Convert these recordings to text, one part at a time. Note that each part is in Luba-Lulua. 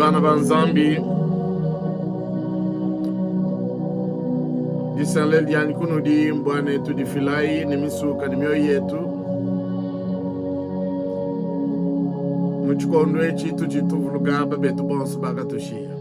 Bana ba Nzambi, disanle dianyi kunudi mbua ne tudifilayi ne misuka ne mioyo yetu mu tshikondo etshi tudi tuvuluka aba betu bonso bakatushiya.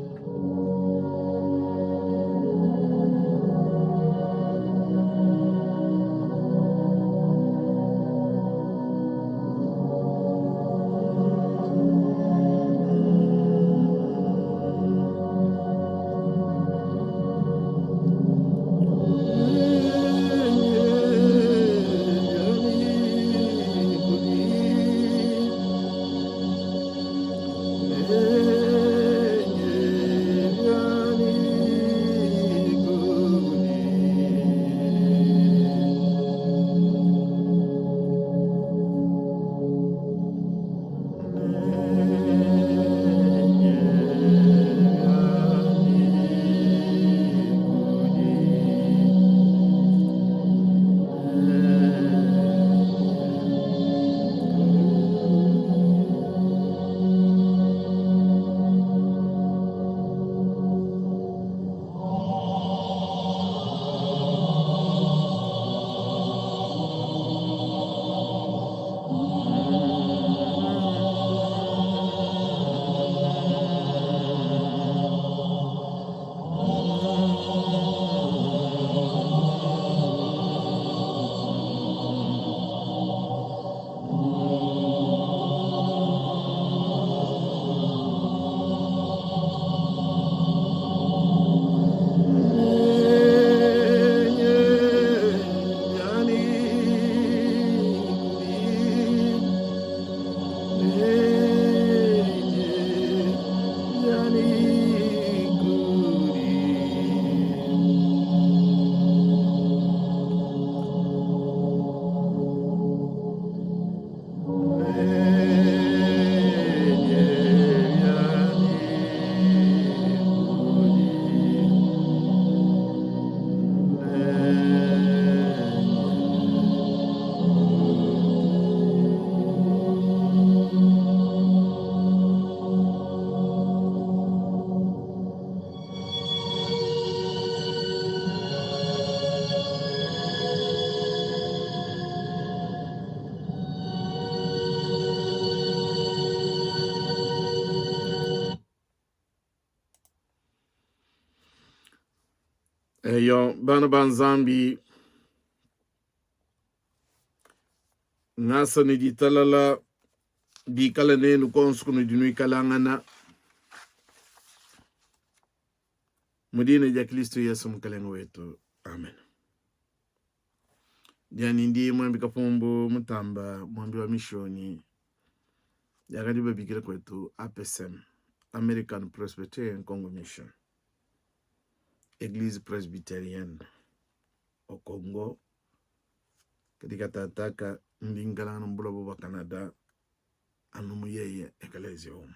Eyo, bana ba Nzambi, ngasa ne ditalala bikale nenu konso kunudi nuikalangana mu dina dia Kristo Yesu Mukelenge wetu, amen. Dianyi ndi Muambi Kapumbu Mutamba, muambi wa mishonyi yakadi babikila kwetu APCM, American Presbyterian Congo Mission, Eglise Presbyterienne au Congo, kadi katataka ndi nkalangana mu buloba bua Canada anu mu yeye ekelezia umu.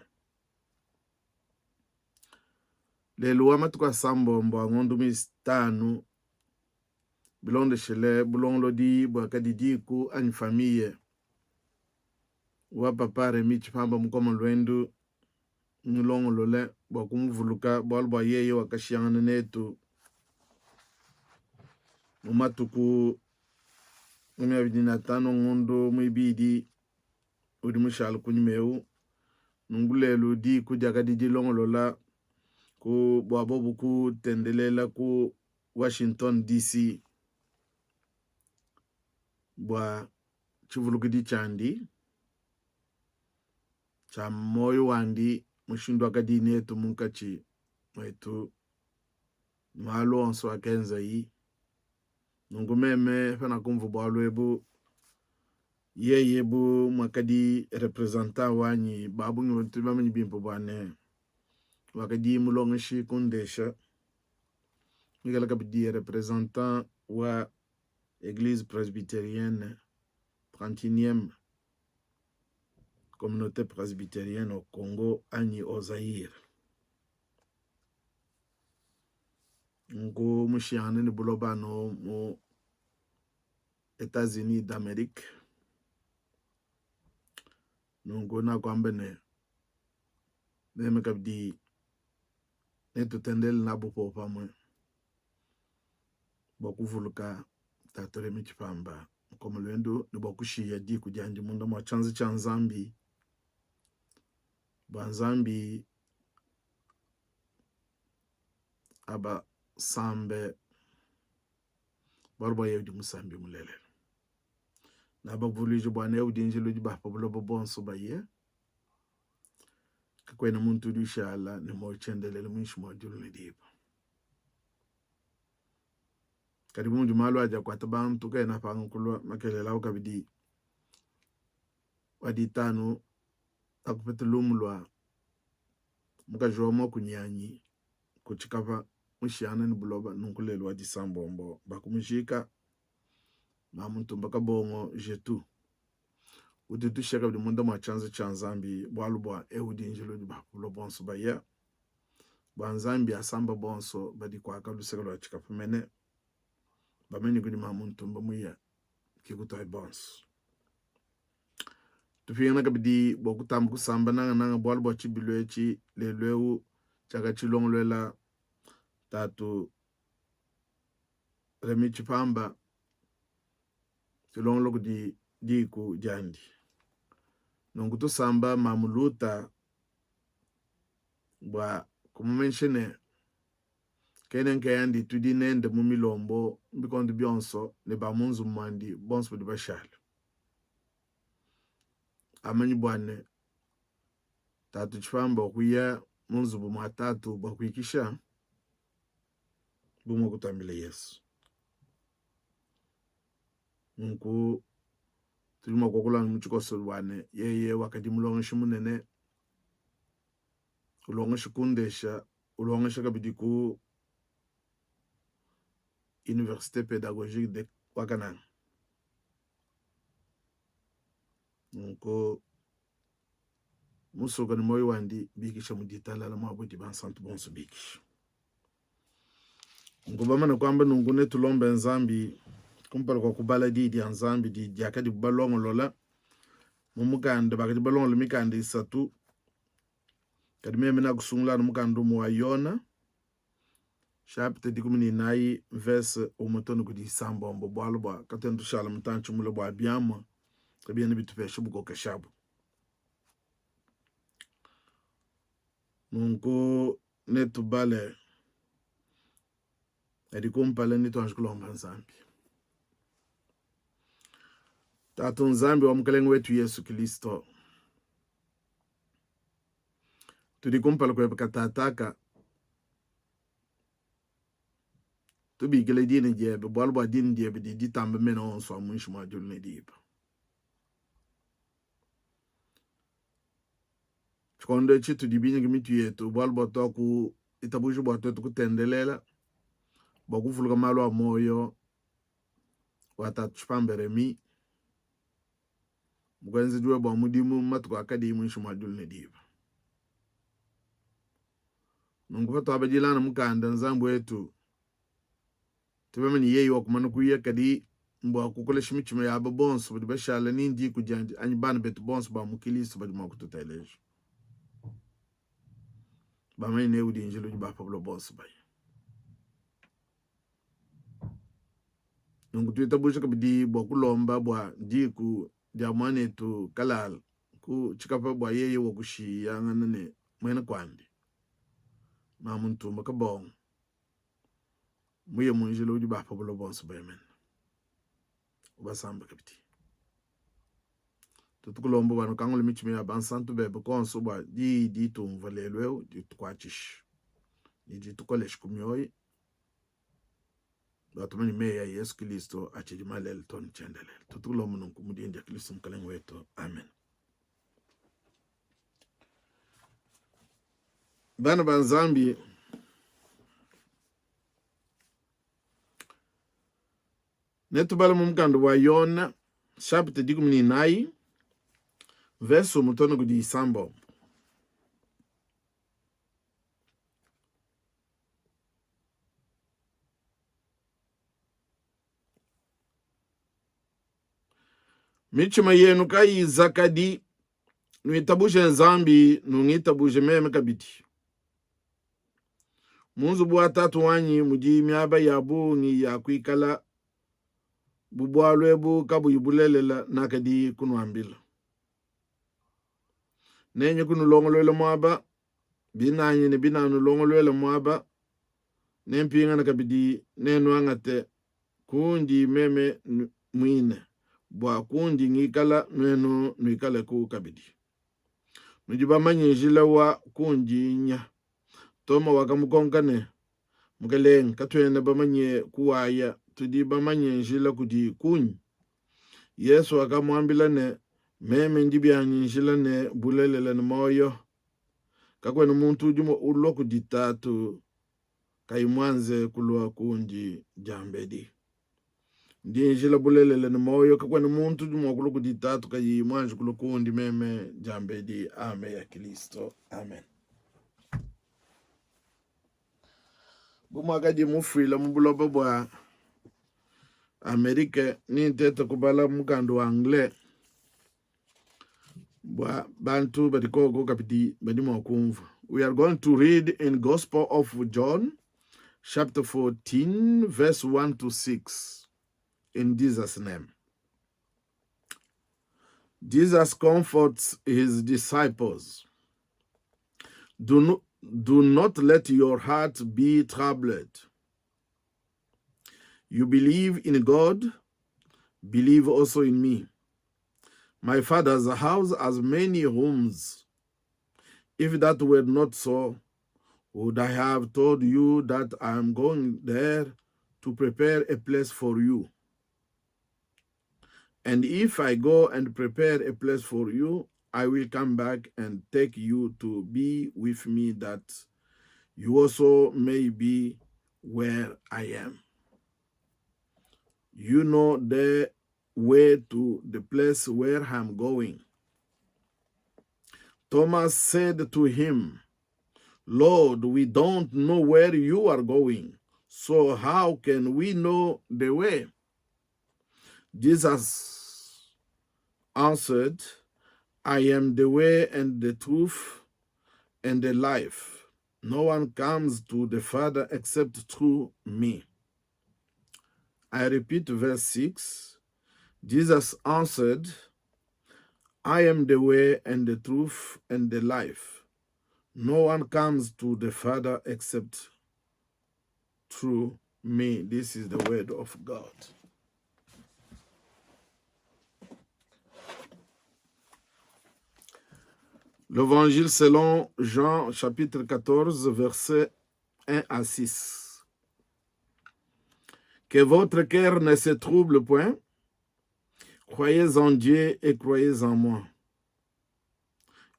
Lelu wa matuku asambombo a ngondo mitanu bilondeshile bulongolodi buakadi diku anyi famille wa papa Remy Tshipamba Mukoma Luendu mulongolole bua kumuvuluka bualu bua yeye wakashiyangana netu mu matuku 25 ngondo muibidi udi mushale kunyima eu. Nunku lelu diku diakadi dilongolola ku bua bobu kutendelela ku Washington DC bua tshivulukidi tshiandi tshia muoyo wandi mushindu wakadi netu munkatshi muetu malu onso akenzayi. Nunku meme panakumvua bualu ebu, yeye bu muakadi representant wanyi, ba bungi bantu bamanye bimpe bua ne wakadi mulongeshi kundesha, muikale kabidi representant wa Eglise presbyterienne 31e communauté presbyterienne au Congo anyi au Zaire. Nunku mushiyangane ne buloba anu mu Etats-Unis d'Amerique. Nunku nakuamba ne. Meme kabidi netutendelele nabo popamue bua kuvuluka Tatu Remy Tshipamba Mukoma Luendu ne bua kushiya diku diandi munda mua tshianza tshia Nzambi bua Nzambi abasambe bualu bua yeye udi musambi mulelela. Nabavuluije bua ne udi njila udi ba pa buloba bonso baye Kakuena muntu udi ushala ne muoyo tshiendelele muinshi mua diulu ne diba. Kadi bu mudi malu adi akuata bantu kaena apanga kulua makelela au kabidi wa ditanu akupeta lumu lua mukaji wa muakunyanyi ku tshikapa mushiyana ne buloba nunku lelu wa disambombo bakumujika mamu Ntumba Kabongo Jetu. Udi utushiya kabidi munda mua tshianza tshia Nzambi, bualu bua eu udi njila udi ba buloba bonso baya, bua Nzambi asamba bonso badi kuaka luseke lua tshikapu mene, bamanye kudi mamu ntumba muya kikutuayi bonso. Tupingana kabidi bua kutamba kusamba nangananga bualu bua tshibilu etshi lelu eu tshiakatshilongoluela tatu Remy Tshipamba Tshilongolo kudi diku diandi. Nunku tusamba mamu Luta bua kumumanyisha ne, kena nkayandi, tudi nende mu milombo bikondo bionso ne ba mu nzubu muandi bonso badi bashala. Amanyi bua ne, tatu Tshipamba wakuya mu nzubu mua tatu bua kuikisha bu muakutuambila Yesu. Nunku tudi mua kuakula mu tshikoso bua ne, yeye wakadi mulongeshi munene, ulongesha ku ndesha, ulongesha kabidi ku Universite Pedagogique de wa Kananga. Nunku musoka ne muoyo wandi bikisha mu ditalala muaba udi bansantu bonso bikisha. Nunku bamane kuamba nunku, netulombe Nzambi kumpala kua kubala Diyi dia Nzambi di diakadibu balongolola mu mukanda. Bakadi balongolola mikanda isatu, kadi meme nakusungula anu mukanda umue wa Yona, chapitre 14 verse umue too ne kudi isambombo, bualu bua katuena tushala mutantshi mule bua biamua kabiena bitupesha bukokeshi abu. Nunku netubale kadi kumpala netuanji kulomba Nzambi. Tatu Nzambi wa Mukalenge wetu Yesu Kristo, tudi kumpala kuebe katataka tubikile dina diebe, bualu bua dina diebe didi ditamba mena onso a muinshi mua diulu ne diba. Tshikondo etshi tudi binyike mitu yetu bualu bua tuakuitabuja bua tuetu kutendelela bua kuvuluka malu a muoyo wa tatu Tshipambe Remy mukuenzedi webe wa mudimu mu matuku akadi muinshi mua diulu ne diba. Nunku patuabadilana mukanda Nzambi wetu Tubamanye yeye wakumana kuya, kadi mbua kukolesha mitshima ya aba bonso badi bashala ni ndiku diandi anyi bana betu bonso ba mu Kilisto badi mua kututeleja, bamanye ne udi njila udi ba pa buloba bonso baya. Nunku tuitabuja kabidi bua kulomba bua diku dia muanetu Kalala ku tshikapa bua yeye wa kushiyangana ne muena kuandi mamu Ntumba Kabongo muye mu njila udi ba pa buloba bonso beyemena, ubasamba kabidi. Tutukulomba bua nukangule mitshima ya bansantu bebe konso bua diyi ditumvua lelu eu ditukuatshishe ne ditukoleshe ku mioyo bua tumanye meyi a Yesu Kristo atshidi malele too ne tshiendelele. Tutukulomba nunku mu dina dia Kristo Mukalenge wetu. Amen. Bana ba Nzambi, netubale mu mukanda wa Yona chapitre 14 verse umue too ne kudi isambombo. Mitshima yenu kayizakadi. Nuitabuje Nzambi, nungitabuje meme kabidi. Mu nzubu wa Tatu wanyi mudi miaba ya bungi ya kuikala, bu bualu ebu kabuyi bulelela nakadi kunuambila. Nenye kunulongoluela muaba, binanyi ne binanulongoluela muaba, nempingane kabidi nenuangate kundi meme muine, bua kundi ngikala nuenu nuikaleku kabidi. Nudi bamanye njila wa kundi nya. Toma wakamukonka ne, Mukelenge, katuena bamanye kuwaya, tudi bamanye njila kudi kunyi? Yesu wakamuambila ne, Meme ndi bianyi njila ne bulelela ne muoyo. Kakuena muntu udi ulua kudi Tatu kayi muanze kulua kundi diambedi. Ndi njila, bulelela ne muoyo. Kakuena muntu udi mua kulua kudi Tatu kayi muanji kulua kundi meme diambedi. Amen ya Kristo. Amen. Bu muakadi mufuila mu buloba bua Amerike, nintete kubala mukanda wa anglais bua bantu badi koko kabidi badi mua kumvua. We are going to read in Gospel of John chapter 14 verse 1 to 6 in Jesus name. Jesus comforts his disciples. Do not, do not let your heart be troubled. You believe in God, believe also in me. My father's house has many rooms. If that were not so, would I have told you that I am going there to prepare a place for you? And if I go and prepare a place for you, I will come back and take you to be with me that you also may be where I am. You know the way to the place where I'm going. Thomas said to him, Lord, we don't know where you are going, so how can we know the way? Jesus answered, I am the way and the truth and the life. No one comes to the Father except through me. I repeat verse 6. Jesus answered, I am the way and the truth and the life. No one comes to the Father except through me. This is the word of God. L'évangile selon Jean chapitre 14 versets 1 à 6. Que votre cœur ne se trouble point. Croyez en Dieu et croyez en moi.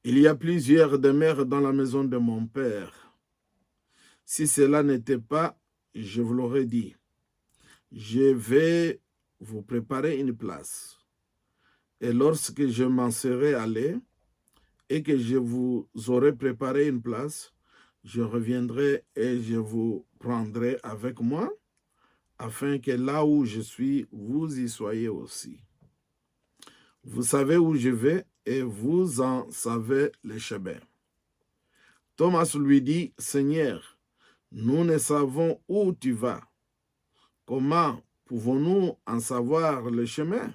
Il y a plusieurs demeures dans la maison de mon Père. Si cela n'était pas, je vous l'aurais dit. Je vais vous préparer une place. Et lorsque je m'en serai allé et que je vous aurai préparé une place, je reviendrai et je vous prendrai avec moi, afin que là où je suis, vous y soyez aussi. Vous savez où je vais et vous en savez le chemin. Thomas lui dit, Seigneur, nous ne savons où tu vas. Comment pouvons-nous en savoir le chemin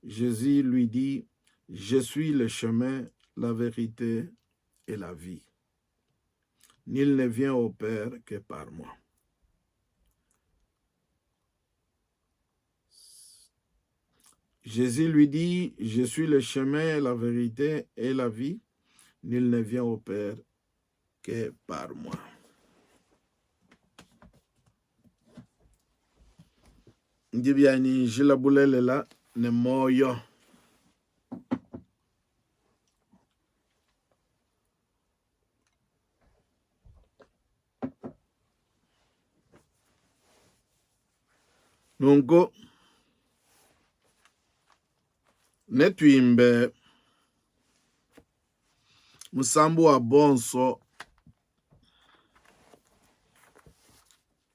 Jésus lui dit, Je suis le chemin, la vérité et la vie. Nul ne vient au Père que par moi. Jésus lui dit, Je suis le chemin, la vérité et la vie. Nul ne vient au Père que par moi. Ndi bianyi njila bulelela ne muoyo. Nunku netuimbe musambu wa bonso,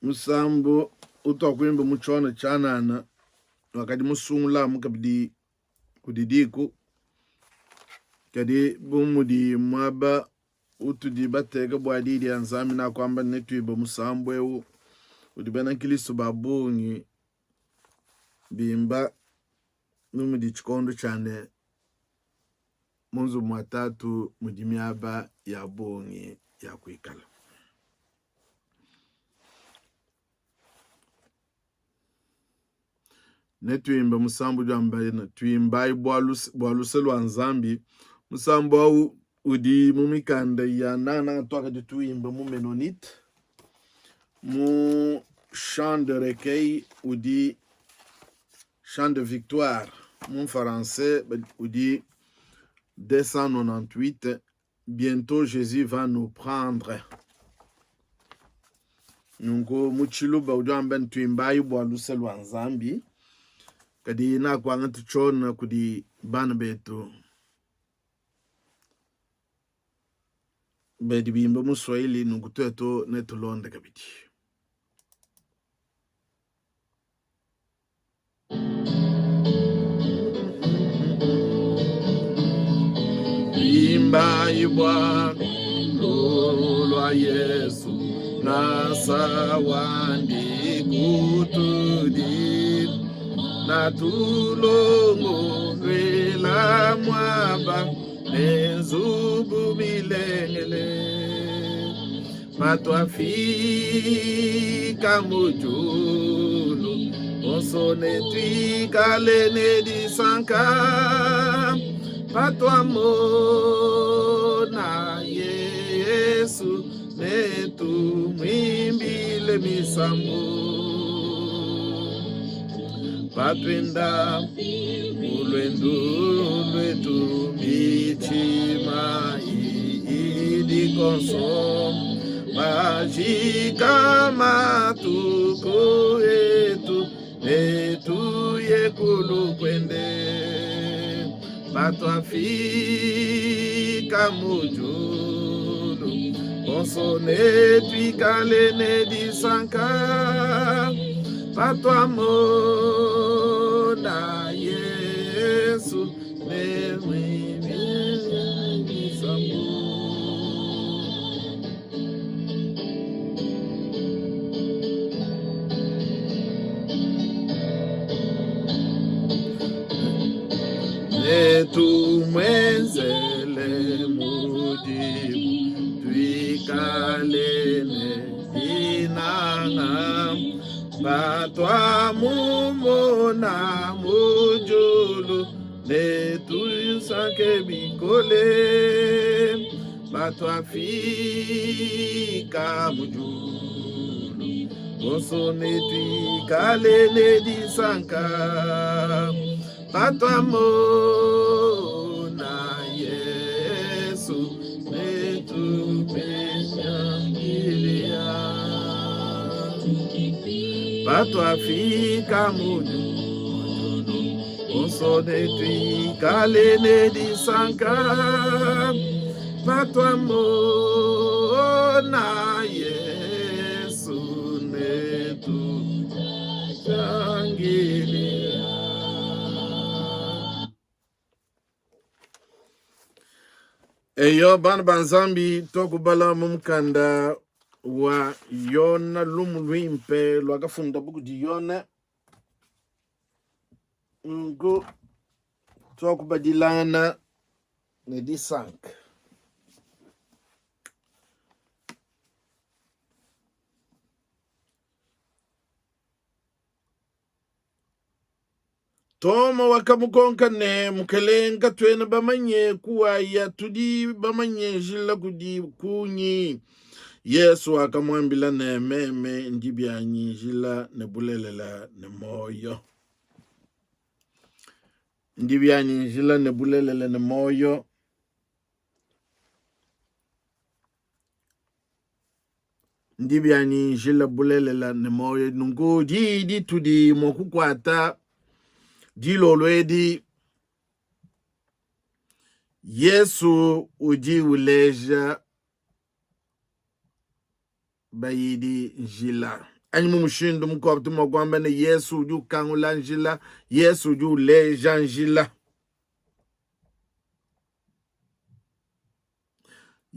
musambu utuakuimba mu tshiona tshianana wakadi musungulamu kabidi kudi diku. Kadi bu mudi muaba utudi bateka bua Diyi dia Nzambi, nakuamba ne tuimbe musambu eu udi bena nkristo ba bungi bimba bu mudi tshikondo tshia ne, mu nzubu mua Tatu mudi miaba ya bungi ya kuikala. Netuimbe musambu udi wamba ne, tuimbayi bua luse, bua luse lua Nzambi. Musambu au udi mu mikanda ya nangananga tuakadi tuimba mu Menonite, mu Chant de recueil udi Chant de victoire mu français udi 298 bientot Jesus va nous prendre. Nunku mu Tshiluba udi wamba ne tuimbayi bua luse lua Nzambi, kadi nakuangata tshiona kudi bana betu badi bimba mu Swahili, nunku tuetu netulonde kabidi. Imbayi bua lua Yesu ngasa wandi kutudi natulongoluela muaba ne nzubu milengele Patuafika mu diulu, bonso netuikale ne disanka. Patuamona Yesu, netumuimbile misambu. Patuenda mu luendu luetu, mitshima idi konso majika matuku etu netuye kulu kuende patuafika mu diulu bonso netuikale ne disanka patuamona Yesu misambu. Netumuenzele mudimu tuikale ne dinanga patuamumona mu diulu Netusanke bikole patuafika mu diulu, bonso netuikale ne disanka patuamona Yesu netupesha Gilead. Patuafika mu diulu Bonso netuikale ne disanka patuamona Yesu netushangilia. Eyo bana ba Nzambi, tuakubala mu mukanda wa Yona lumu luimpe luakafundabu kudi Yona. Nunku tuakubadilangana ne disanka. Toma wakamukonka ne, Mukelenge, katuena bamanye kuwaya, tudi bamanye njila kudi kunyi? Yesu wakamuambila ne, Meme ndi bianyi njila ne bulelela ne muoyo. Ndi bianyi njila ne bulelela ne muoyo. Ndi bianyi njila bulelela ne muoyo. Nunku diyi ditudi mua kukuata dilolo edi, Yesu udi uleja bayidi njila anyi mu mushindu mukuabu tudi mua kuamba ne Yesu udi ukangula njila, Yesu udi uleja njila.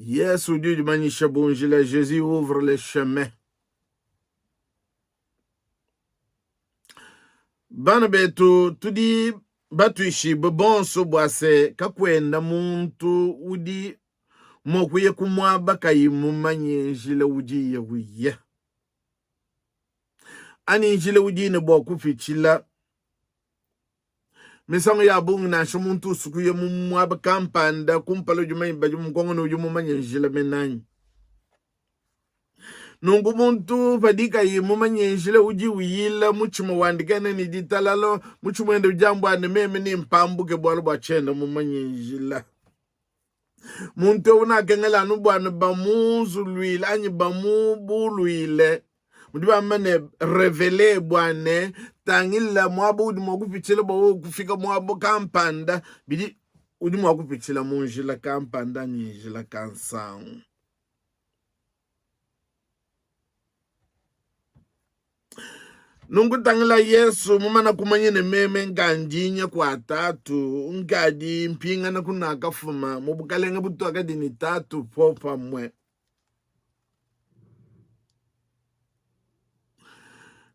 Yesu udi udimanyisha bu njila, Jesus ouvre le chemin. Bana betu, tudi batuishibue bonso bua se kakuena muntu udi mua kuya ku muaba kayi mumanye njila udiye uya anyi njila udiye ne bua kupitshila. Misangu ya bungi nansha muntu usukuye mu muaba kampanda kumpala udi mumanye badi mukongo ne udi mumanye njila menanyi. Nunku muntu padi kayi mumanye njila udi uyila, mutshima wandi kena ne ditalala, mutshima wende udi amba ne meme nempambuke bualu bua tshiena mumanye njila. Muntu eu nakengela anu bua ne bamunzuluile anyi bamubuluile mudi bamba ne revele bua ne tangila muaba udi mua kupitshila bua wewe kufika muaba kampanda bidi udi mua kupitshila mu njila kampanda anyi njila kansangu. Nunku tangila Yesu mumana kumanya ne meme nkandi nya kua Tatu, nkadi mpingana kunakafuma mu bukalenge butuakadi ne Tatu popamue.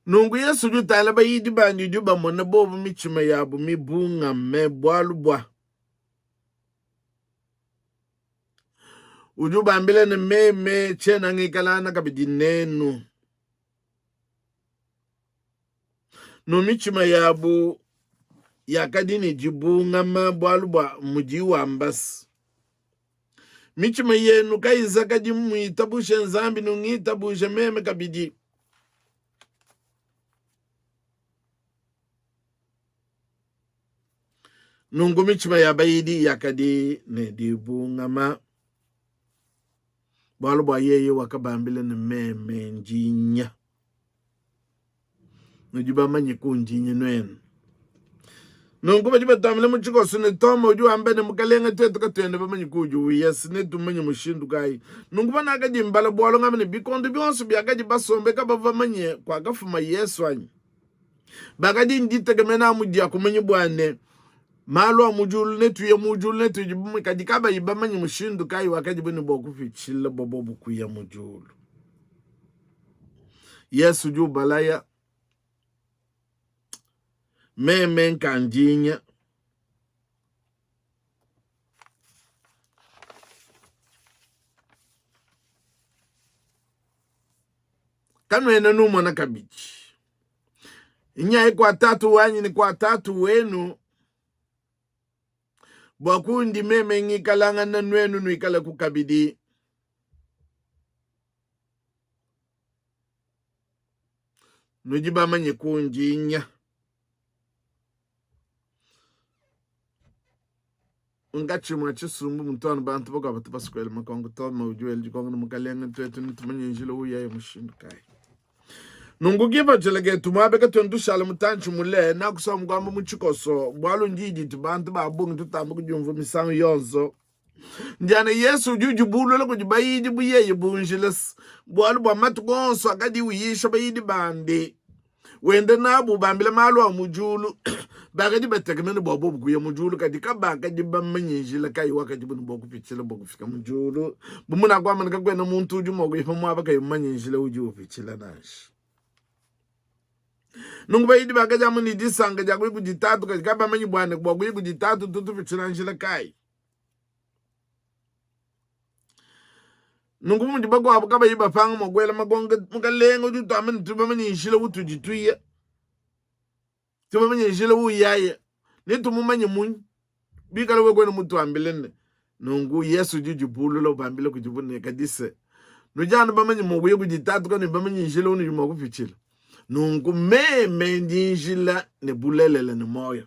Nunku Yesu udi utangila bayidi bandi, udi ubamona bobu mitshima yabu mibungame bualu bua udi ubambila ne, meme tshiena ngikalangana kabidi nenu. No mitshima yabu yakadi ne dibungama bualu bua mudi wamba se, mitshima yenu kayizakadi muitabuje Nzambi, nungitabuje meme kabidi. Nunku mitshima ya bayidi yakadi ne dibungama, bualu bua yeye wakabambila ne, meme ndi nya. Nudi bamanye kundi nya nuenu. Nunku badi batuambila mu tshikoso ne, Toma udi wamba ne, Mukalenge, tuetu katuena bamanye kuudi uya, si netumanye mushindu kayi? Nunku panakadi mbala bualu ngamba ne, bikondo bionso biakadi basombe kabavua bamanye kuakafuma Yesu anyi? Bakadi ne ditekemena amu dia kumanya bua ne, malu a mu diulu netuye mu diulu netudi bumue, kadi kabayi bamanye mushindu kayi wakadibu ne bua kupitshila bua bobu kuya mu diulu. Yesu udi ubalaya, meme nkandinya kanuena numona kabidi. Nyayi kua tatu wanyi ne kua tatu wenu, bua kundi meme ngikalangana nuenu nuikaleku kabidi. Nudi bamanye kundi nya. Munkatshi mua tshisumbu mutu anu bantu bakuabu batu basue kuela makonko. Toma udi wela dikonko ne, Mukalenge, tuetu netumanye njila uyaye mushindu kayi? Nunku kipatshila ketu muaba katuena tushala mutantshi mule. Nakusua kuamba mu tshikoso, bualu ndi ditu bantu ba bungi tutamba kudiumvua misangu yonso. Ndiana Yesu udi udibulula kudi bayidi bu yeye bu njila, bualu bua matuku onso akadi uyisha bayidi bandi wenda nabu ubambila malu a mu diulu. Bakadi batekemene bua bobu kuya mu diulu, kadi kabakadi bamanye njila kayi wakadibu ne bua kupitshila bua kufika mu diulu. Bu munakuamba ne, kakuena muntu udi mua kuya pa muaba kayi mumanye njila udi upitshila nansha. Nunku bayidi bakadi amu ne disanka dia kuya kudi Tatu, kadi kabamanyi bua ne bua kuya kudi Tatu tutupitshila njila kayi. Nunku mudi bakuabu kabayi bapanga mua kuela makonka, Mukalenge udi utuamba ne tudi bamanye njila utudi tuya, tudi bamanye njila uyaye, ne tumumanye munyi? Bikala wewe kuena mutuambile ne nunku Yesu udi udibulula ubambila kudibu ne kadi se nudi anu bamanye mua kuya kudi Tatu kanuyi bamanye njila unudi mua kupitshila. Nunku meme ndi njila ne bulelela ne muoyo.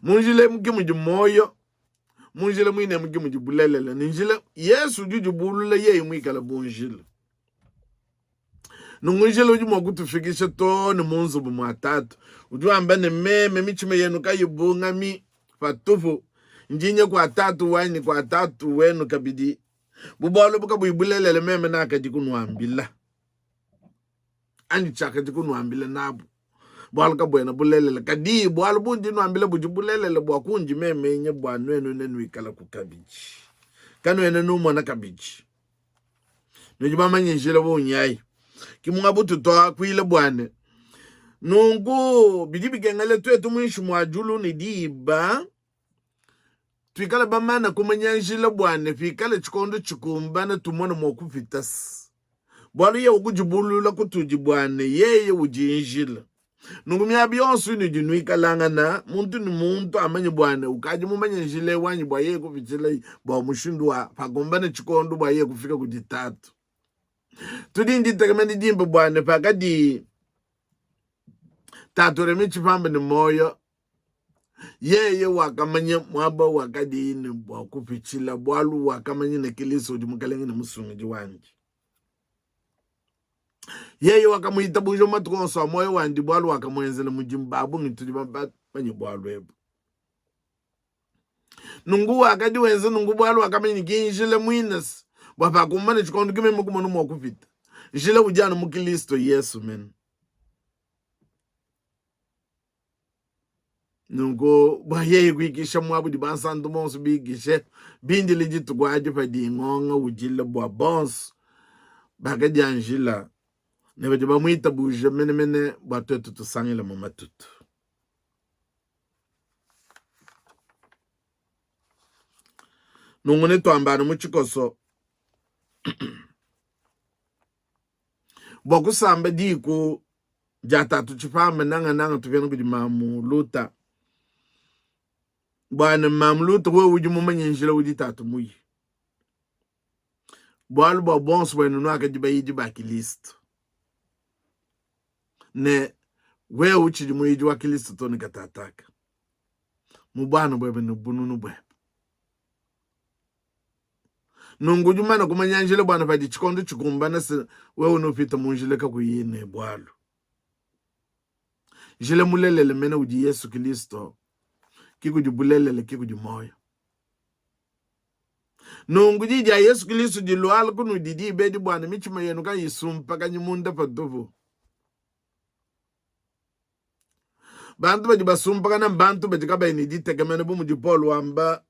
Mu njila emu ke mudi muoyo, mu njila muine emu ke mudi bulelela ne njila. Yesu udi udibulula yeye muikale bu njila. Nunku njila udi mua kutufikisha too ne mu nzubu mua Tatu. Udi wamba ne, meme mitshima yenu kayibungami patupu, ndi nya kua Tatu wanyi ne kua Tatu wenu kabidi. Bu bualu ebu kabuyi bulelela, meme nakadi kunuambila anyi tshiakadi kunuambila nabu. Bualu kabuena bulelela, kadi bualu bundi nuambila budi bulelela bua kundi meme nya bua nuenu nenuikalaku kabidi. Kanuena numona kabidi. Nudi bamanye njila unyayi. Ki muaba ututuakuila bua ne, nunku bidi bikengela tuetu muinshi mua diulu ne diba tuikale bamane kumanya njila bua ne pikale tshikondo tshikumbane tumone mua kupita. Bualu yeye wakudibulula kutudi bua ne yeye udi njila. Nunku miaba yonso inudi nuikalangana, muntu ne muntu amanye bua ne ukadi mumanye njila eu anyi bua yeye kupitshila bua mushindu wa pakumbana tshikondo bua yeye kufika kudi Tatu. Tudi ne ditekemena dimpe bua ne pakadi Tatu Remy Tshipamba ne muoyo, yeye wakamanya muaba wakadiye ne bua kupitshila, bualu wakamanya ne Kilisto udi Mukelenge ne Musungidi wandi. Yeye wakamuitabuja mu matuku onso a muoyo wandi, bualu wakamuenzela mudimu. Ba bungi tudi bamanye bualu ebu. Nunku wakadi wenza nunku bualu wakamanya ne ki njila muine bua pakumbana tshikondo ki meme kumona mua kupita. Njila udi anu mu Kilisto Yesu mene. Nunku bua yeye kuikisha muaba udi bansantu bonso bikishe, bindile dituku adi padi ngonga udila bua bonso bakadianjila ne badi bamuitabuja menemene bua tuetu tusangile mu matutu. Nunku netuamba anu mu tshikoso bua kusamba diku dia tatu Tshipamba, nangananga tupiana kudi mamu Luta, bua ne mamu Luta wewe udi mumanye njila udi tatu muye, bualu bua buonso buenu nuakadi bayidi ba Kilisto, ne wewe utshidi muyidi wa Kilisto to ne katataka mu buana buebe ne bununu buebe. Nunku udi mumane kumanya njila bua ne padi tshikondo tshikumbana se wewe nupita mu njila kakuyi ne bualu. Njila mulelela mene udi Yesu Kilisto, ki kudi bulelela, ki kudi muoyo. Nunku di dia Yesu Kilisto diluala kunudi diba edi bua ne mitshima yenu kayisumpakanyi munda patupu. Bantu badi basumpakana mbantu badi kabayi ne ditekemena, bu mudi Paulo wamba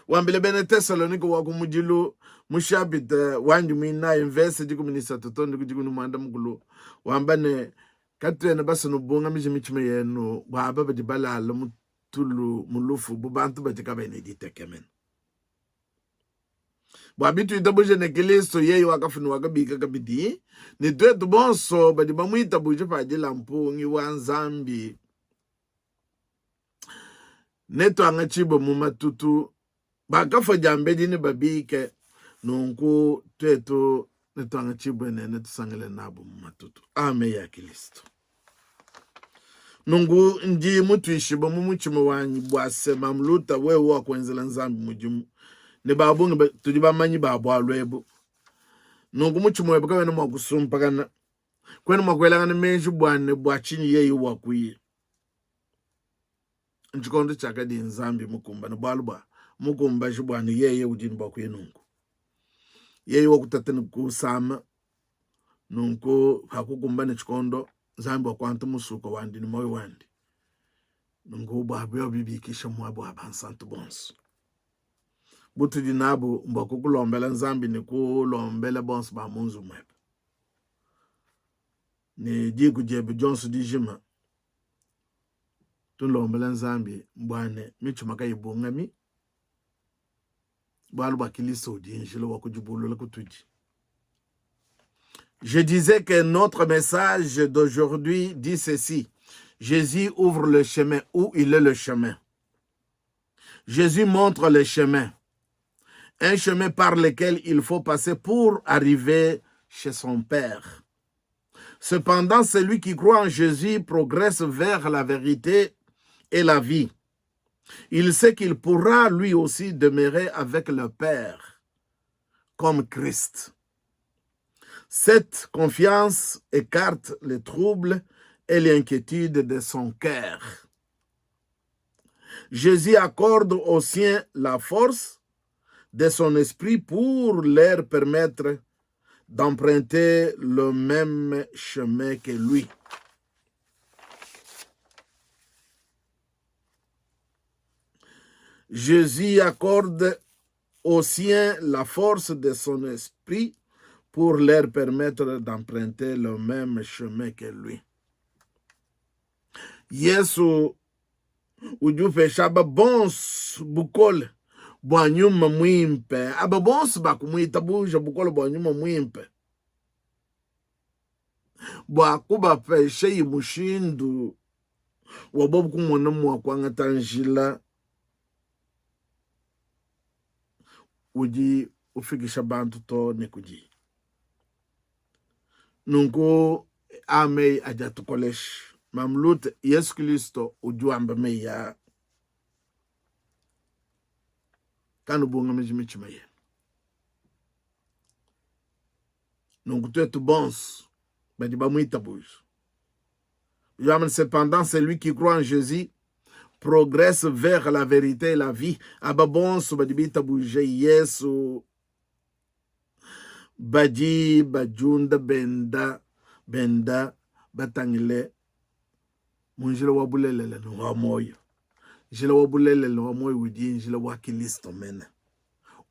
wambila bena Tesalonike wa ku mudilu mu shapita wandi muinayi mvese 13 too ne ku 15, wamba ne, Katuena basue nubungamije mitshima yenu bua aba badi balala mu tulu mu lufu bu bantu badi kabayi ne ditekemena. Bua bituitabuje ne Kilisto, yeye wakafua ne wakabika kabidi, ne tuetu bonso badi bamuitabuje padila mpungi wa Nzambi, netuangatshibue mu matutu. Bakafua diambedi nebabike, nunku tuetu netuangatshibue ne netusangile nabu mu matutu. A meyi a Kilisto. Nunku ndi mutuishibue mu mutshima wanyi bua se Mamu Luta, wewe wakuenzela Nzambi mudimu, ne ba bungi tudi bamanyi ba bualu ebu. Nunku mutshima webe kawena mua kusumpakana, kuena mua kuelangana meji bua ne bua tshinyi yeye wakuya. Ntshikondo tshiakadi Nzambi mukumbane bualu bua mukumbaji bua ne yeye udi ne bua kuya nunku. Yeye wakutata ne kusama nunku pakukumbana tshikondo Nzambi wakuanta musuka wandi ne muoyo wandi nunku bua biobi bikisha muaba wa bansantu bonso butudi nabu mbua kukulombela Nzambi ne kulombela bonso ba mu nzubu muebe ne diku diebe dionso dijima tulombela Nzambi bua ne mitshima kayibungami bualu bua Kilisto udi njila wa kudibulula kutudi. Je disais que notre message d'aujourd'hui dit ceci. Jésus ouvre le chemin où il est le chemin. Jésus montre le chemin. Un chemin par lequel il faut passer pour arriver chez son Père. Cependant, celui qui croit en Jésus progresse vers la vérité et la vie. Il sait qu'il pourra lui aussi demeurer avec le Père, comme Christ. Cette confiance écarte les troubles et l'inquiétude de son cœur. Jésus accorde aux siens la force de son esprit pour leur permettre d'emprunter le même chemin que lui. Jésus accorde aux siens la force de son esprit pour leur permettre d'emprunter le même chemin que lui. Yesu udi upesha aba bonso bukole bua nyuma muimpe, aba bonso bakumuitabuja bukole bua nyuma muimpe bua kubapeshayi mushindu wa bobu kumona mua kuangata njila udi ufikisha bantu too ne kudi. Nunku a meyi adi atukolesha. Mamlute Yesu Kristo udi wamba meyi aa, kanubungamiji mitshima yenu. Nunku tuetu bonso badi bamuitabuja, Cependant, celui qui croit en Jésus progresse vers la vérité et la vie. Aba bonso badi bitabuje Yesu badi badiunda benda benda batangile mu njila wa bulelela ne wa muoyo. Njila wa bulelela ne wa muoyo udi njila wa Kilisto mene,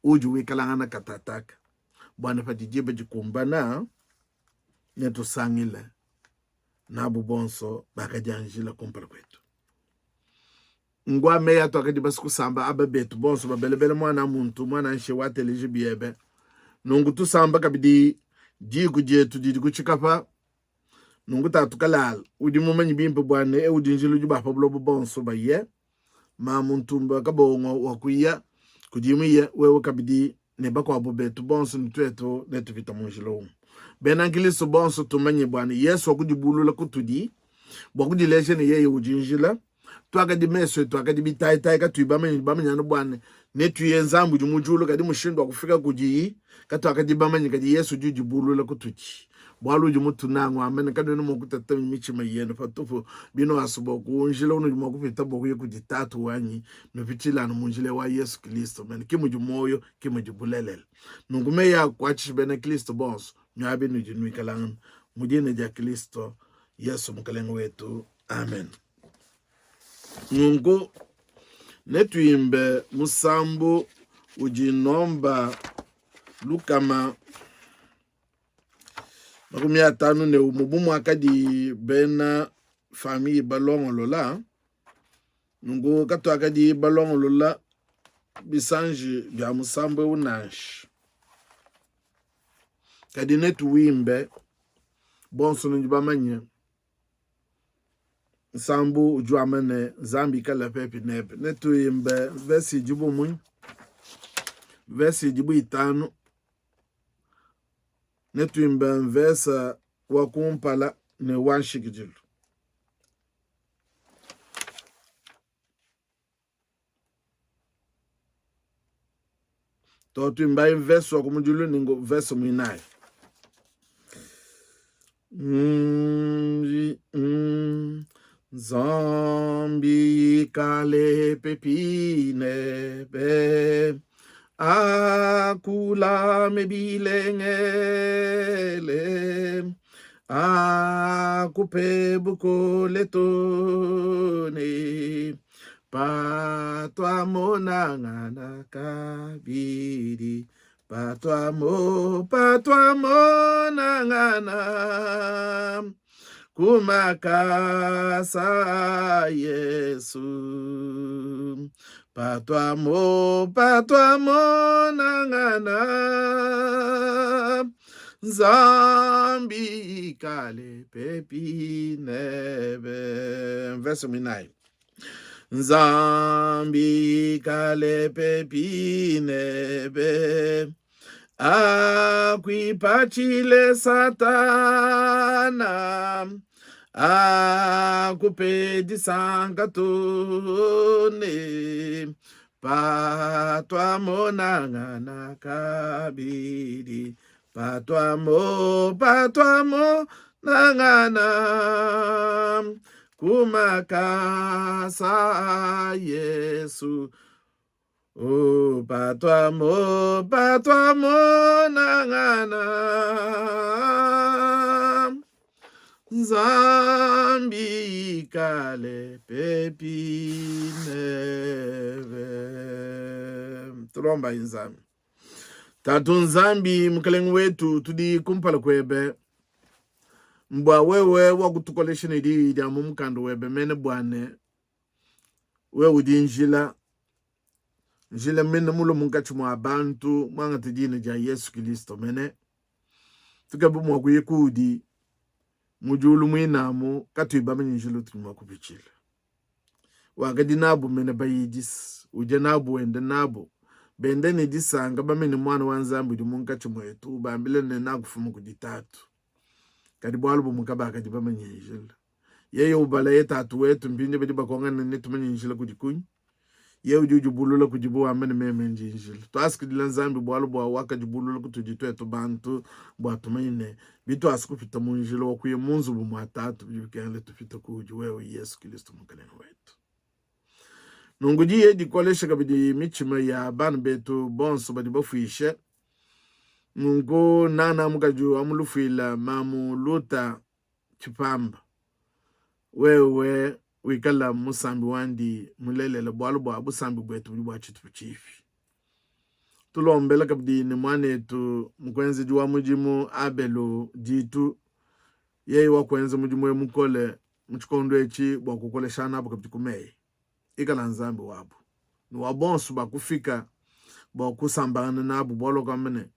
udi wikalangana katataka bua ne padi diba dikumbana netusangile nabu bonso bakadianjila kumpala kuetu. Ngua meyi atuakadi basi kusamba aba betu bonso babelebele muana muntu muana nshe wateleji biebe. Nunku tusamba kabidi diku dietu didi ku tshikapa. Nunku tatu kalala udi mumanyi bimpe bua ne eu udi njila udi ba pa buloba bonso baye. Mamu Ntumba Kabongo wa kuya kudi muye wewe kabidi ne bakuabu betu bonso ne tuetu netupita mu njila umue. Bena nkristo bonso tumanye bua ne Yesu wakudibulula kutudi bua kudileja ne yeye udi njila. Tuakadi mesu etu akadi bitayitayi katuyi bamanye bamanye anu bua ne netuye Nzambi udi mu diulu kadi mushindu wa kufika kudiyi katuakadi bamanye kadi Yesu udi udibulula kutudi bualu udi mutunange wamba ne kanuena mua kutata mitshima yenu patupu binuasu bua ku njila unudi mua kupita bua kuya kudi Tatu wanyi nupitshila anu mu njila wa Yesu Kristo mene ke mudi muoyo ke mudi bulelela. Nunku meyi a kuatshisha bena Kristo bonso miaba inudi nuikalangana mu dina dia Kristo Yesu Mukalenge wetu, amen. Nunku netuimbe musambu udi nomba 151 bu muakadi bena famiye balongolola. Nunku katuakadi balongolola bisanji bia musambu eu nansha, kadi netuwimbe bonso nudi bamanye nsambu udi wamba ne Nzambi ikala pepi nebe. Netuimbe vesi idi bu munyi? Vesi idi bu itanu. Netuimbe mvesa wa kumpala ne wa nshikidilu. To tuimbayi mvese wa kumudilu ne mvese muinayi. Nzambi ikale pepi nebe akulame bilengele akupe bukole tone patuamonangana kabidi patuamo patuamonangana kumakasa Yesu patuamo patuamonangana Nzambi ikale pepi nebe. Verse 9. Nzambi ikale pepi nebe akuipatshile Satana akupe disanka tone patuamonangana kabidi patuamo patuamonangana kumakasa Yesu Oh, patuamo patuamonangana Nzambi ikale pepi nebe. Tulomba Nzambi. Tatu Nzambi, Mukelenge wetu, tudi kumpala kuebe bua wewe wakutukolesha ne diyi dia mu mukanda webe mene bua ne wewe udi njila njila mene mulue munkatshi mua bantu muangate dina dia Yesu Kilisto mene tukebe mua kuya kuudi mu diulu muinamu katuyi bamanye njila utudi mua kupitshila. Wakadi nabu mene bayidis, udia nabu wenda nabu, benda ne disanka bamene Muana wa Nzambi udi munkatshi muetu, ubambila ne, Nakufuma kudi Tatu. Kadi bualu bumue kabakadi bamanye njila. Yeye ubalaye Tatu wetu, mpindieu badi bakongana ne, Netumanye njila kudi kunyi? Yeye udi udibulula kudibu wamba ne, Meme ndi njila. Tuasakidila Nzambi bualu bua wakadibulula kutudi tuetu bantu bua tumanye ne, bituasa kupita mu njila wa kuya mu nzubu mua Tatu, bidi bikengela tupite kuudi wewe Yesu Kilisto Mukelenge wetu. Nunku diyi dikoleshe kabidi mitshima ya bana betu bonso badi bafuishe. Nunku nana mukaji wa mu lufuila mamu Luta tshipamba, wewe wikala musambi wandi mulelela, bualu bua busambi buetu budi bua tshitupa tshipi. Tulombela kabidi ne muanetu mukuenzedi wa mudimu Abelu Ditu, yeye wakuenza mudimu eu mukole mu tshikondo etshi bua kukoleshanabu kabidi ku meyi. Ikala Nzambi wabu ne wa bonso bakufika bua kusambangana nabu, bualu wakamba ne,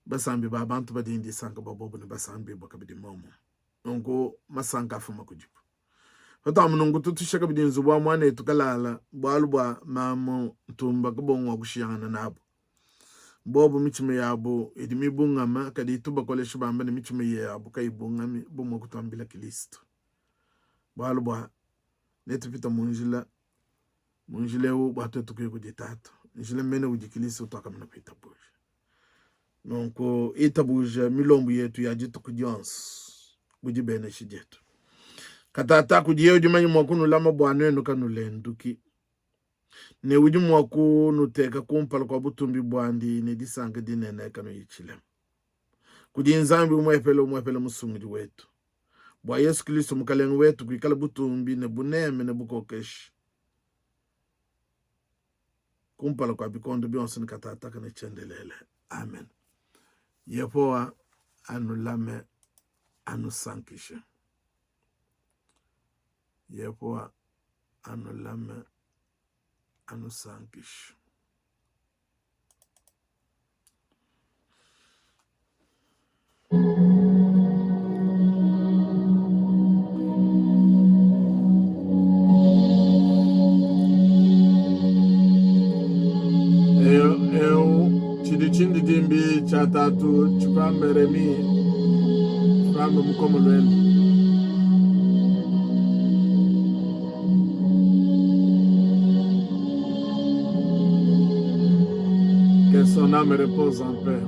Basambi ba bantu badi ne disanka bua bobu ne basambibua kabidi muomumue. Nunku masanka afuma kudibu. Patuamba nunku tutusha kabidi nzubu wa muanetu Kalala, bualu bua mamu Ntumba Kabongo wa kushiyangana nabu. Bobu mitshima yabu idi mibungama, kadi tubakoleshe bamba ne mitshima yabu kayibungami bu muakutuambila Kilisto. Bualu bua netupite mu njila mu njila eu bua tuetu kuya kudi Tatu, njila mene udi Kilisto utuakamana kuitabuja. Nunku itabuja milombu yetu ya dituku dionso bu dibenesha dietu. Katata kudiye udi manye mua kunulama bua nuenu kanulenduki, ne udi mua kunuteka kumpala kua butumbi buandi ne disanka dinene kanuyi tshilema. Kudi Nzambi umuepele umuepele Musungidi wetu, bua Yesu Kilisto Mukelenge wetu, kuikala butumbi ne buneme ne bukokeshi kumpala kua bikondo bionso ne katataka ne tshiendelele. Amen. Yehowa anulame, anusankishe. Yehowa anulame, anusankishe. Eu tshidi tshindidimbi tshia tatu tshipambe Remi tshipambe mukomo luende. Que son âme repose en paix.